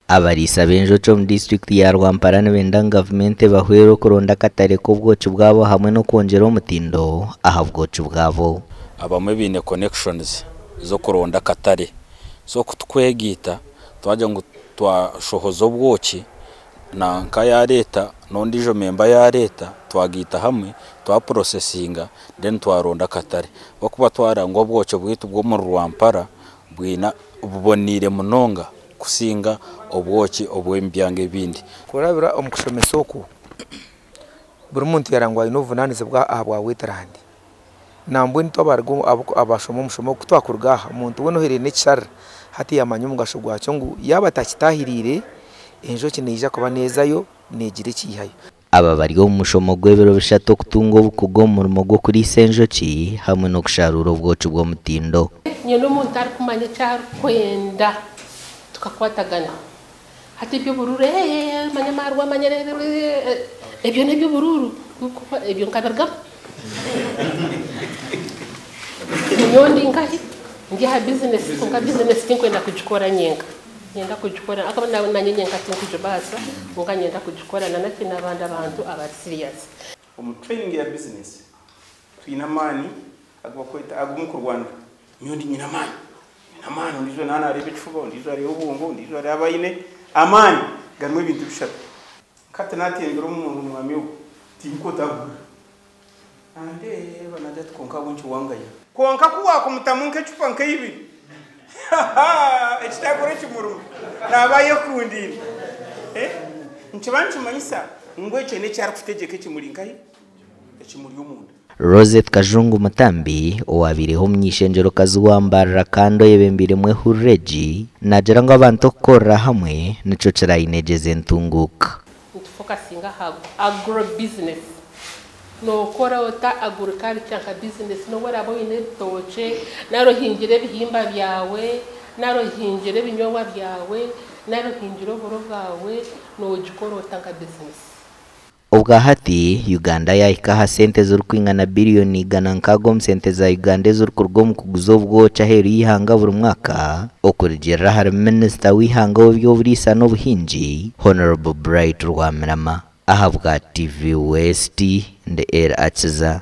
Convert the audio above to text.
Abariisa b'enjoki omu disiturikiti ya Rwampara nibenda ngu gavumenti ebahwere okuronda akatare k'obwoki bwabo hamwe n'okwongyera omutindo aha bwoki bwabo. Abamwe baine connections z'okuronda akatare so ku tukwegaita twagira ngu twashohoza obwoki nanka yareeta n'ondiijo memba yareeta twagaita hamwe twa processinga then twaronda akatare ahabw'okuba twareeba ngu obwoki bwaitu bw'omuri Rwampara bwine buboneire munonga kusinga obwoki obw'omu byanga ebindi. Kurabira omu kushomesa oku, buri muntu yaareeba ngu aine obuvunaanizibwa aha bwa Wetland. Nambwenu itwe abashoma omushomo ogu ku twakuruga aha, omuntu weena ohereire n'ekisharara hati yaamanya omugasho gwakyo ngu yaaba atakitaahiriire, enjoki neija kuba neezayo neegira eki eihayo. Aba bari omu mushomo gw'ebiro bishatu okutunga obukugu omu murimo gw'okuriisa enjoki hamwe n'okusharuura obwoki bw'omutindo. Nyine omuntu arikumanya eki arikwenda tukakwatagana. Hati eby'oburuuru eeh manya amarwa manya ebyo n'eby'oburuuru ebyo nkabirugamu. Nyowe ndi nkahi? Ndi aha bizinesi kwonka bizinesi tinkwenda kugikora nyenka. Niinyenda kugikora ahakuba naanye nyenka tinkugibaasa kwonka niinyenda kugikora na naki n'abandi abantu abari serious. Omu training ya business twine amaani agu bakweta ag'omukurwanira. Nyowe ndi nyine amaani, nyine amaani ondiijo naaba nareeba ekifuba, ondiijo areeba obwongo, ondiijo areeba aine amaani garimu ebintu bishatu. Nkahati natembera omu mwanya ogu tinkwo otaguhurira. Nandeeba naagira ati kwonka ahabw'enki wangaya? Kwonka ku waakumutamu nk'ecupa nk'eibiri, ekitaakora ekimuruma, naaba ayekundiire. Nikiba nikimanyisa ngu ekyo n'eki arikutegyeka ekimuri nkahi? Ekimuri omunda. Rosette Kajungu Mutambi, owabaireho omuny'eishengyerokazi wa Mbarara kandi oyebembeire mwehuriro egi, naagira ngu abantu okukorera hamwe nikyo kirayinegyeza entunguuka. Nitufokasinga aha agro business. Nookora ota agriculture nka bizinesi n'obu oraabe oine ebitookye nari ohingire ebihimba byawe nari ohingire ebinyoobwa byawe nari ohingire oburo bwawe noogikora ota nka bizinesi. Obwa hati, Uganda yaahika aha sente ezirikwingana biriyoni 160 omu sente za Uganda ezirikuruga omu kuguza obwoki aheeru y'eihanga buri mwaka, okurugiirira ahari minisita w'eihanga ow'eby'oburiisa n'obuhingi, Hon. Bright Rwamirama. Ahabwa TV West, ndi Eli Akiza.